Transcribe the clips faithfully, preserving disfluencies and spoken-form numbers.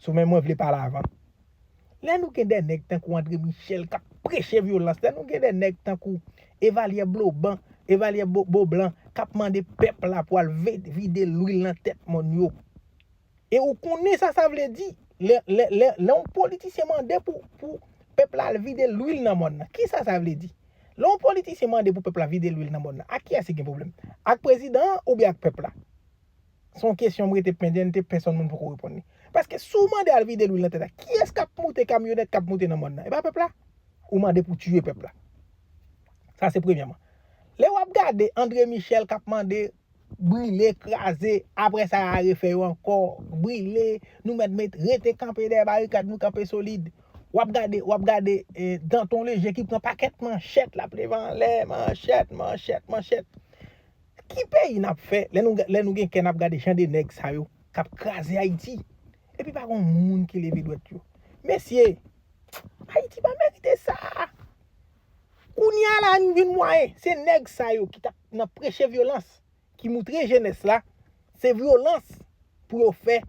Sou men mwen vle pale avan. Lè nou gen de nèg tankou André Michel k ap preche vyolans, lè nou gen de nèg tankou Evalyè Bloban, Evalyè Bo- Boblan k ap mande pèp la pou al ve- vide lwil nan tèt mòn yo. E ou konnen sa sa vle di. Lè, lè, lè, lè yon politisyen mande pou, pou pèp la al vide lwil nan mòn nan, kisa sa vle di? Lè yon politisyen mande pou pèp la vide lwil nan mòn nan, ak kiyès li gen pwoblèm? Ak prezidan an oubyen ak pèp la? Se yon kesyon m rete pendyen, te pèsonn moun poko reponn li. Paske si w mande al vide lwil nan tèt la, kiyès k ap moute kamyonèt k ap moute nan mòn nan? E pa pèp la? Ou mande pou tiye pèp la. Sa se premyèman. Lè w ap gade André Michel k ap mande brile, kraze, apre sa a refè yo ankò, brile, nou mèt met rete kanpe dèyè barikad, nou kanpe solid. W ap gade, w ap gade eh, Danton Leger ki pran pakèt manchèt, l ap leve anlè, manchèt, manchèt, manchèt. Ki peyi n ap fè lè nou, lè nou gen kè n ap gade jan de nèg sa yo k ap kraze Ayiti? Epi pa gen moun ki leve dwèt yo. Mesye, Ayiti pa merite sa. Kounye a la, nou jwenn mwayen. Se nèg sa yo ki t ap nan preche vyolans, ki moutre jenès la, se vyolans pou yo fè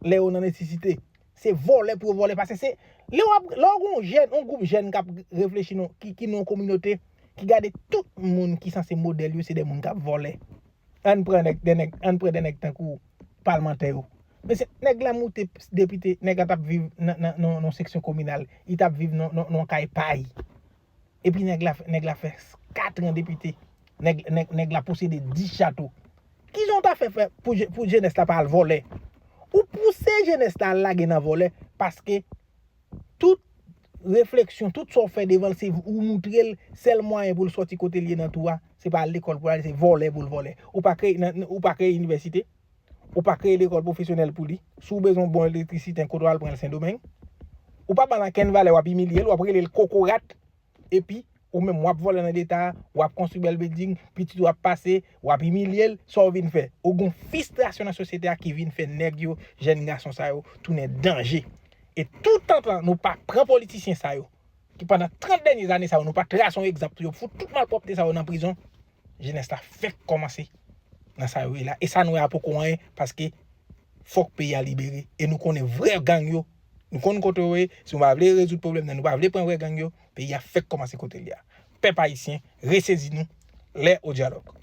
lè yo nan nesesite. Se vòlè pou yo vòlè. Paske se lè w ap, lè w gen yon jèn, yon gwoup jèn k ap reflechi, non, ki, ki nan yon kominote, ki gade tout moun ki sanse modèl yo, se de moun k ap vòlè. Ann pran nèg, de nèg, ann pran de nèg tankou palmantè yo. Men se nèg la moute depite, nèg la t ap viv nan, nan, nan, nan seksyon kominal, li t ap viv nan, nan, nan kay pay. Epi nèg la, nèg la fè katran depite. Nèg, nèg, nèg la posede dis chato. Kijan w ta fè, fè pou, pou jenès la pa al vòlè? Ou pouse jenès la al lage nan vòlè paske tout refleksyon, tout sa w fè devan l, se ou moutre l sèl mwayen pou l sòti kote l ye nan tou a, se pa al lekòl pou l ale, se vòlè pou l vòlè. Ou pa kreye, nan, ou pa kreye inivèsite, ou pa kreye lekòl pwofesyonèl pou li. Si w bezwen yon bon elektrisiten, kote w al pran l Sendomeng? Ou pa ba l ankenn valè, w ap imilye l, w ap rele l kokorat, epi ou menm w ap vòlè nan Leta, w ap konstwi bèl bilding, pitit ou ap pase, w ap imilye l, sa w vin fè? Ou gen yon fistrasyon nan sosyete a ki vin fè nèg yo, jèn gason sa yo, tounen danje. E toutotan nou pa pran politisyen sa yo, ki pandan trant dènye zane sa yo, nou pa trase yon egzanp pou yo, fout tout malpwòpte sa yo nan prizon, jenès la fèk kòmanse nan sa yo ye la. E sa nou wè a poko anyen, paske fòk peyi a libere. E nou konnen vrè gang yo, nou konn kote yo ye, si nou pa vle rezoud pwoblèm nan, nou pa vle pran vrè gang yo, peyi a fèk kòmanse kote l ye a. Pèp ayisyen, resezi nou, lè o dyalòg.